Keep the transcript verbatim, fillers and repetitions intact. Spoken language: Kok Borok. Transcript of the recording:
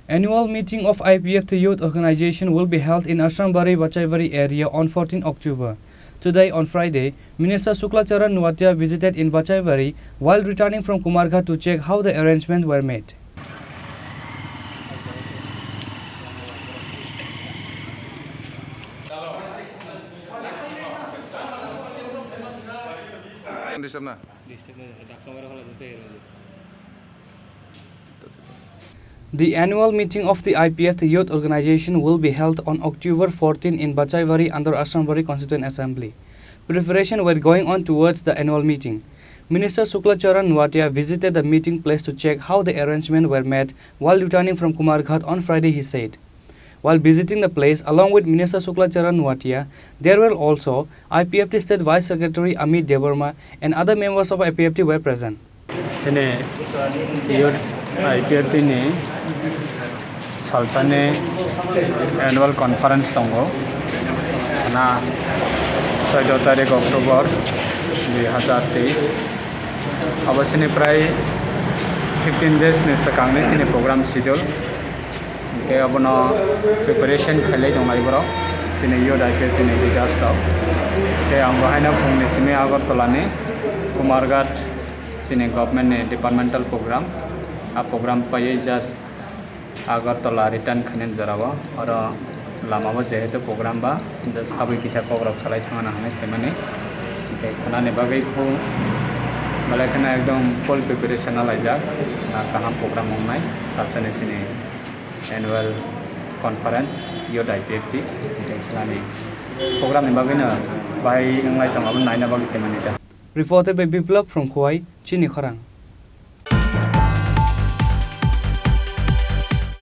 Annual meeting of I P F T Youth Organization will be held in Asrambari, Bachaibari area on fourteen October. Today, on Friday, Minister Shukla Charan Noatia visited in Bachaibari while returning from Kumarghat to check how the arrangements were made. The annual meeting of the I P F T Youth Organization will be held on October fourteen in Bachaibari under Asrambari Constituent Assembly. Preparation were going on towards the annual meeting. Minister Shukla Charan Noatia visited the meeting place to check how the arrangements were made while returning from Kumarghat on Friday, he said. While visiting the place along with Minister Shukla Charan Noatia, there were also I P F T State Vice Secretary Amit Debbarma and other members of I P F T were present. Sini youth I P F T ni salsani annual conference tongo. Na soido tarik October dui hazar teis. Abo sini prai fifteen days ni swkangni sini program schedule. Hingke abono preparation khailai tonglai borok. Chini youth I P F T ni leaders rok. Hingke ang bo haino phungni simi Agartala ni Kumarghat chini government ni departmental program. A program paiwi just Agartala return khainani jorao. Oro lama o jehetu program ba just habwi kisa kok rok salai thangna hinwi phaimani. Hingke khwnani bagwi kho belai kheno ekdom full preparation alaijak. Na kaham program wngnai salsani chini annual conference youth I P F T. Hingke khwnani program ni bagwi no bahai wnglai tong abo naina bagwi phaimani da. Reported by Biplab from Khowai, Chini Khorang.